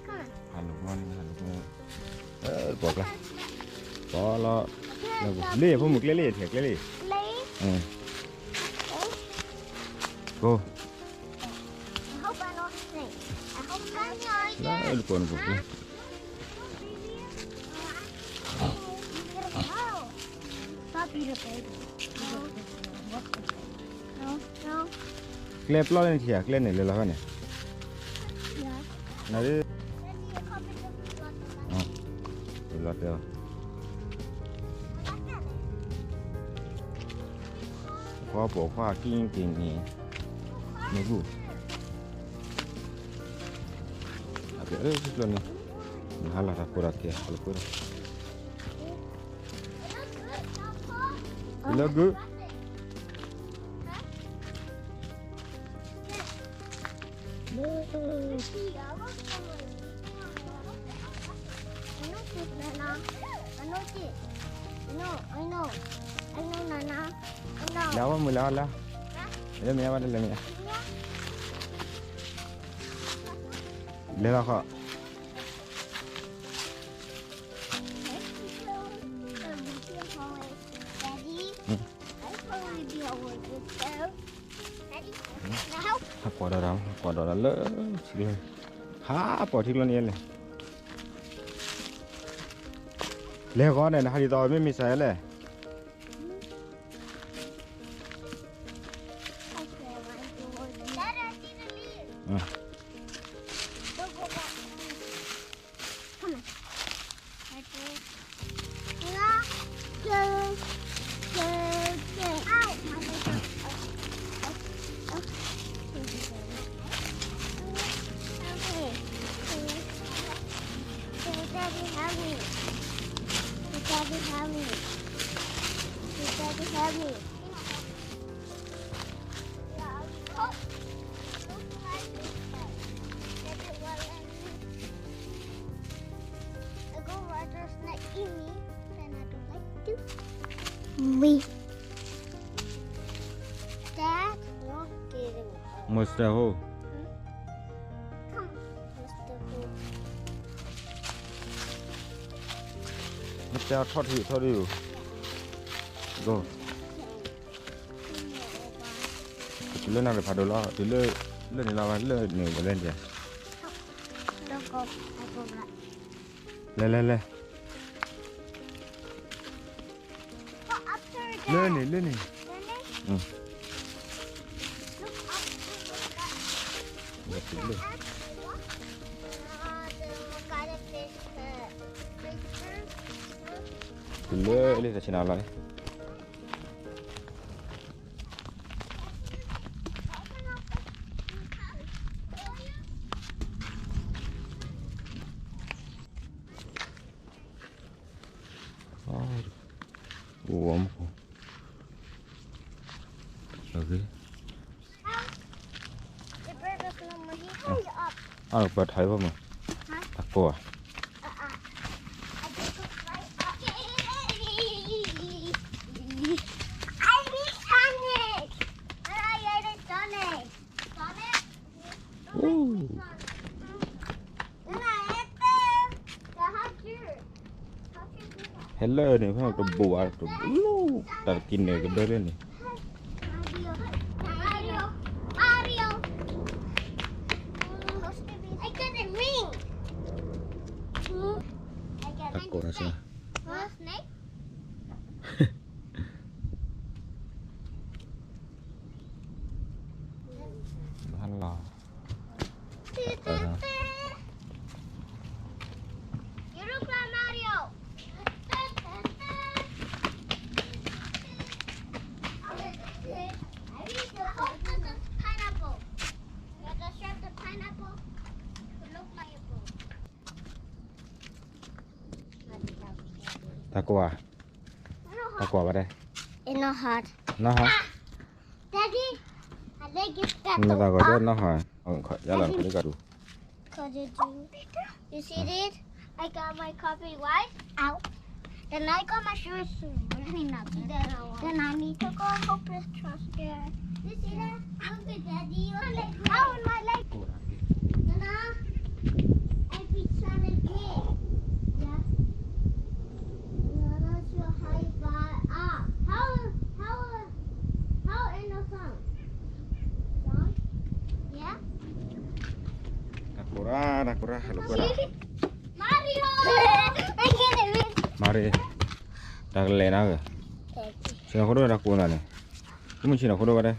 ဟးလိာ်ကွီၢ်န့ၣ် ဟးလိာ်ကွီၢ်, ပိာ်ကျါ, ပိာ်လီၤ, လ့ၣ်ဖိမုၣ်ကျဲလ့ၣ် ထံၣ်ကျဲလ့ၣ်, ကိၢ်, လၢလပီၢ်နကိၢ်ကျဲ ကျဲပျီလၢနထံၣ်ဧါ ကျဲန့ၣ်လဲၤလီၤဖဲန့ၣ်, နဒ်, လီၤတဲာ်, ခွါပိာ်ခွါကံက့ၤန့ၣ်, မ့ၢ်ဘူၣ်, အကဲအၢ ထံကျိန့ၣ်, နဟါလီၤတၢ်ကိးဒီးကဲ ဟးလိာ်ကွီၢ်ဒီး လၢဂုၢ်, လၢဝဲမုၢ်လၢလၢ, လၢမ့ၢ်ဝဲတလဲၤမ့ၢ်, လဲၤလီၤခီ ဟးကွၢ်ဒီးတၢ်, ဟးကွၢ်ဒီးတၢ်လၢထံကျိ, ဟးပိာ်ထံကျိန့ၣ်လဲၣ်, လဲၤဃီန့ၣ် နဟးဒ်သိးမ့ၢ်မ့ၢ်စးလဲၣ်, Mustard hole. မ့ၢ်တဲထီၣ်ထံထီၣ်ဒံး, တုၤလၢနၤကဖးဒိၣ်လီၤ, တုၤလၢ, လၢန့ၣ်လီၤ, လၢန့ၣ်ဝဲလဲၣ်ဒံး, လဲၤလဲၤလဲၤ လၢန့ၣ် လၢန့ၣ်, တုၤလၢလၢတၢ်ဆ့ၣ်နီၤလီၤန့ၣ် အိၣ်ဝဲမူခိၣ်, အပှၤထါအံၤဘၣ်မး, တၢ်ကိးဧါ. Hello န့ၣ် ဖဲတဘူးဧါ, တဘူး, တၢ်တက့ၤန့ၣ်ကဒၢလၢန့ၣ်, တၢ်ကိးန့ၣ် ဘၣ်လီၤ. Pineapple. You have to share the pineapple. It looks like a bowl. တၢ်ကိးဧါ, တၢ်ကိးဘၣ်ဒဲး, It's not hard. Not hard? Daddy, I think it's that. နတၢ်ကိးဒဲး not hard. ယလီၤနကဒုကဒူ You see this? I got my copy white out. Then I got my shoes really not good. Then I need to go home with trust there. You see that? Okay, Daddy, you like, oh, my leg. Nana, every ကိးရၣ် တၢ်ကိးရၣ် ဟဲလီၤကွၢ်တၢ်, မၤရ့, တၢ်ကလဲၤနၤဂ့ၤ, ဆ့ၣ်နီၤခိၣ်ဒိၣ်တၢ်ကိးနၤန့ၣ်, မုၢ်ဆ့ၣ်နီၤခိၣ်ဒိၣ်ဝဲဒၣ်, န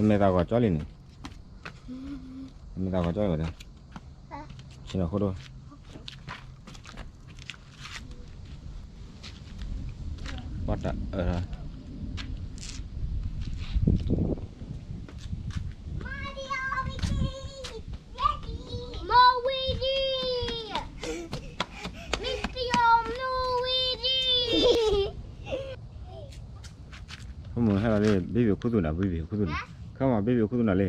မဲာ်သးဂီၤကၠီလံန့ၣ်, နမဲာ်သးဂီၤကၠီလံဝဲဒၣ်, ဆ့ၣ်နီၤခိၣ်ဒိၣ် ပှၤတၢ်အၢ, Mowee, Mister Mowee. ဟဲလီၤလံ ဘံဘံၣ်ခိၣ်သူၣ်နၤ ဘံဘံၣ်ခိၣ်သူၣ်နၤလံ, ခါမး ဘံဘံၣ်ခိၣ်သူၣ်နၤလံ.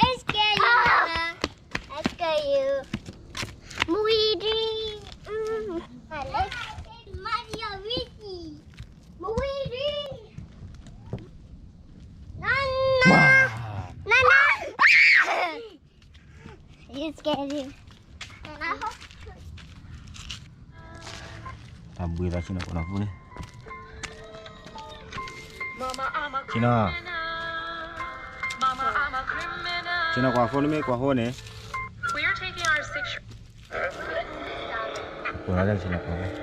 It's scary, Mama. It's scary. Luigi. Mm. I like Mario, Luigi. Luigi. Nana. Nana. It's scary. And I hopeတၢ်ဘှံးသးဆ့ၣ်နီၤကိးနီၤဖူန့ၣ်, ဆ့ၣ်နီၤ, ဆ့ၣ်နီၤကွၢ်ဖိန့ၣ်မ့ၢ်ကွၢ်ဖိန့ၣ်, ကိး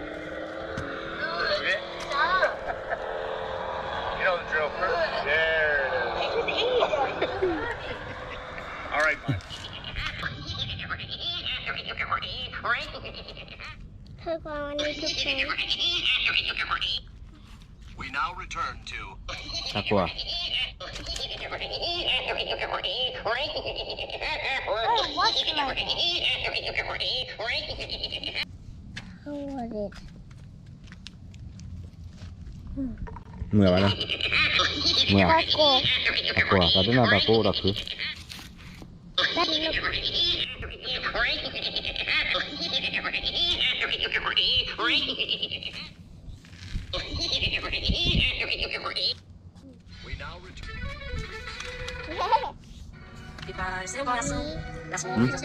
နီၤဆ့ၣ်နီၤကွၢ်ဖိ, All right, fine. Purple, I need to play. We now return to တၢ်ကိၢ်ဧါ. Oh, what's my dad? Who was it? မုၢ်ဘၣ်လၢ, မုၢ်ဧါ, တၢ်ကိၢ်, တၢ်ကိၢ်ဧါ, တၢ်တနၢ်တၢ်ကိၢ်အိၣ်ဒီးခု ဆ့ၣ်န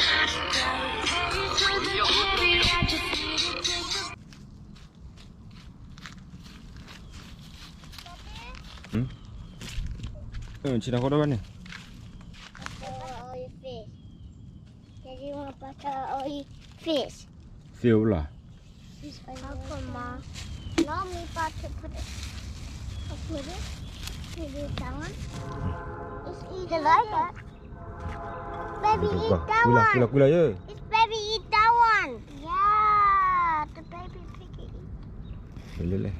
ီၤခိၣ်ဒိၣ်ဝဲန့ၣ်, Daddy, want to put all your fish. Fish. Fish လီၤ. How come, Mom? Allow me, Papa, to put it. I'll put it. Put it down. It's easy. You like it? Baby, eat that one. ကွံာ်လီၤ, ကွံာ်လီၤ, ကွံာ်လီၤယဲ. It's baby, eat that one. Yeah, the baby pig eat. လဲၤလဲၤလဲၤ,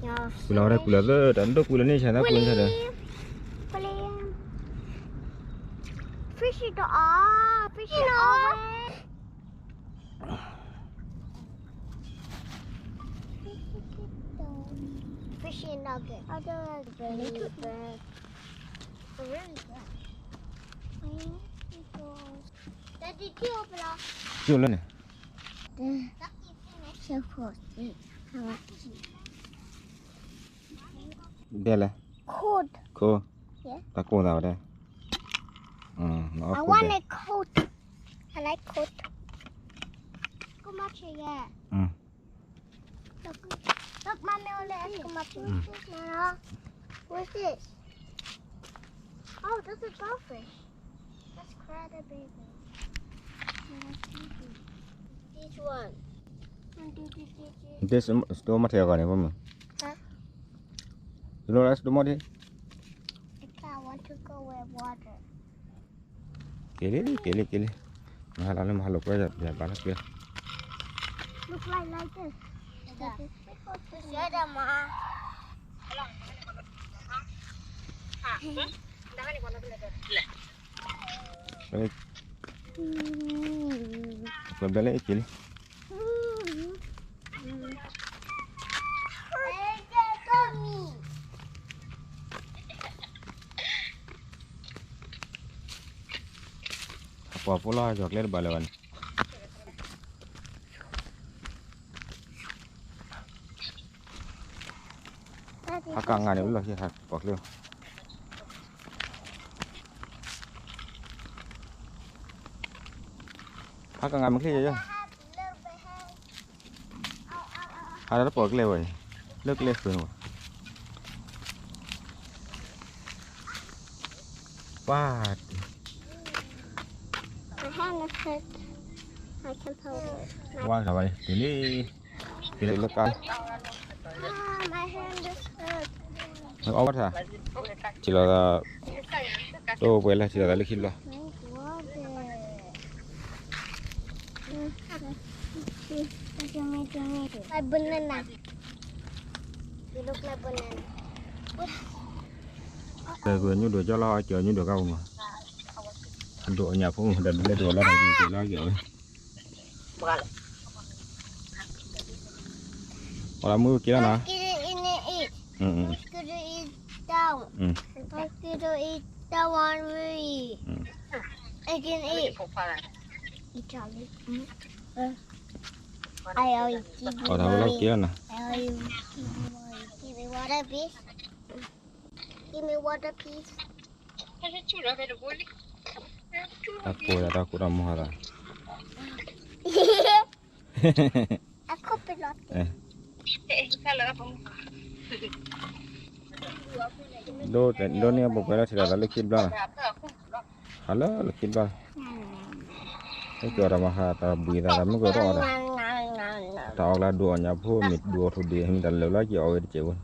Yeah, ကွံာ်လီၤဝဲဒၣ် fish. ကွံာ်လီၤသၢ, တၢ်ဒိၣ်ကွံာ်လီၤန့ၣ် ဆၣ်သၢကွံာ်န့ၣ်ဆၣ်ဒီး Fish eat the, ah, fish eat all. Fishy nugget. Other than the baby bird. Really good. Daddy, ကၠိလၢန့ၣ်, ဒဲလဲၣ်, cold, cold, တၢ်ကိၢ်သးဝဲဒၣ်, I want a cold, I like cold. ကမၤချေ, yeah. Look, look, Mommy, over there. Come up here. Mm. What's this? Oh, that's a goldfish. That's crab baby. This one. This is the material. Huh? You know that's the money? I can't want to go with water. က့ၤလံ က့ၤလံ က့ၤလံ, မဟါလီၤလၢမဟါလီၤကွဲ ယဘၣ်လၢကွံာ်လီၤ. Look like, like this. Ê, ကွဲဘျဲလၢ က့ၤလံ. အပှၤဖိလီၤ ယွၤကျဲတဘၣ်လၢၤဘၣ်န့ၣ်, ဟးကငါန့ၣ် လီၤဟံးဟးပှၤကျဲ. ဟးကငါမ့ၢ်ချ့ယဲ, ဟးတၢ်တပီၢ်ကျဲဝဲ, လၢကျဲဃုာ်န့ၣ်ဝဲ, ပှၤ ဝါဝဲ တုၤလံ, တုၤလၢကါ, အီၣ်ဝဲထါ, ထံၣ်လီၤသး, တအိၣ်ပှဲၤလၢထံၣ်လီၤသးလၢခံဘျီ Banana. You look like banana. တၢ်ကွံာ်ညိၣ်ဒိၣ်ကၠီလီၤ အကၠီညိၣ်ဒိၣ်ကါပူၤမး, အဒိၣ်အညၣ်ဖိမး တၢ်ဒိၣ်လဲၣ်ဒိၣ်လီၤ တၢ်ကွံာ်ကၠီလီၤကၠီဝဲ, ပှၤလၢမုၢ်က့ၤလီၤနီၤ, Mosquito in it. Mosquito is down. Mosquito is down on me. I can eat. Charlie. I always give you money. I always give you money. Give me water, please. Give me water, please. တၢ်ကိၢ်တၢ်ကိၢ်တၢ်မူဟးသး, I could be lucky. ဒိၣ်န့ၢ်ပှဲၤပှဲၤလၢထံၣ်လီၤသးလၢခံဘျီနီၤ, ဟးလၢလၢခံဘျီ, တၢ်ကိၢ်တၢ်မူဟးသးဘှံးသး တၢ်မုၢ်ကီၢ်တအီၣ်ဒီး, တၢ်အီၣ်ကျါဒိၣ်အီၣ်ညၣ်ဖိ မ့ၢ်ဒိၣ်အီၣ်ထူၣ်ဒ့ မ့ၢ်တၢ်လၢာ်လီၤက့ၤအီၣ်ဝဲတစဲးဖိန့ၣ်